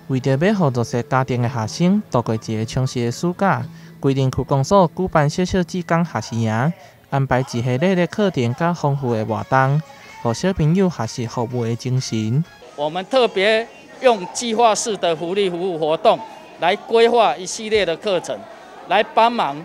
為著欲予弱勢家庭的學生度過一个充實的暑假，歸仁區公所舉辦小小志工學習營，安排一系列的課程佮豐富的活動，予小朋友學習服務的精神。我們特別用計劃式的福利服務活動來規劃一系列的課程，來幫忙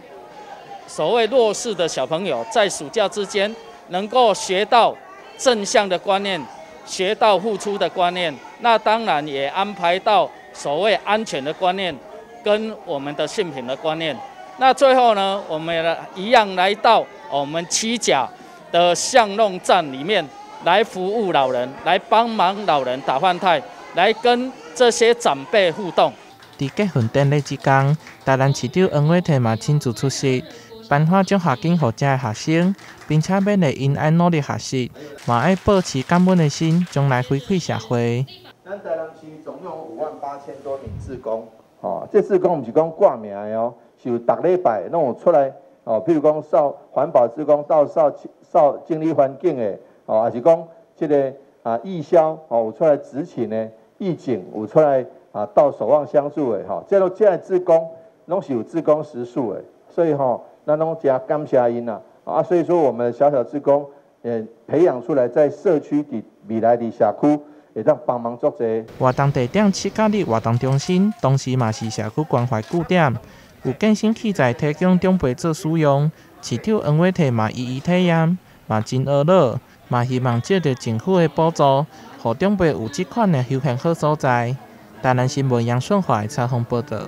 所謂弱勢的小朋友在暑假之間能夠學到正向的觀念，學到付出的觀念。那當然也安排到所謂安全的觀念，跟我們的性平的觀念。那最後呢，我們一樣來到我們七甲的巷弄站裡面來服務老人，來幫忙老人打飯菜，來跟這些長輩互動。佇結訓典禮這工，台南市長黃偉哲嘛親自出席，頒發獎學金予遮的學生，並且勉勵𪜶愛努力學習，嘛愛保持感恩的心，將來回饋社會。咱台南市總共58,000多名志工，吼，這志工毋是講掛名的哦，是有逐禮拜攏有出來，哦，譬如講掃環保志工到掃掃整理環境的，哦，抑是講這个義消哦有出來執勤的，義警有出來到守望相助的，吼，這攏這个志工攏是有志工時數的，所以吼，咱攏誠感謝𪜶啦，所以說我們小小志工，培養出來在社區佇未來佇社區會當幫忙足濟。活動地點七甲里活動中心，同時嘛是社區關懷據點，有健身器材提供長輩做使用。市長黃偉哲嘛一一體驗，嘛真懊惱，嘛希望借著政府的補助，予長輩有這款的休閒好所在。台南新聞楊順華採訪報導。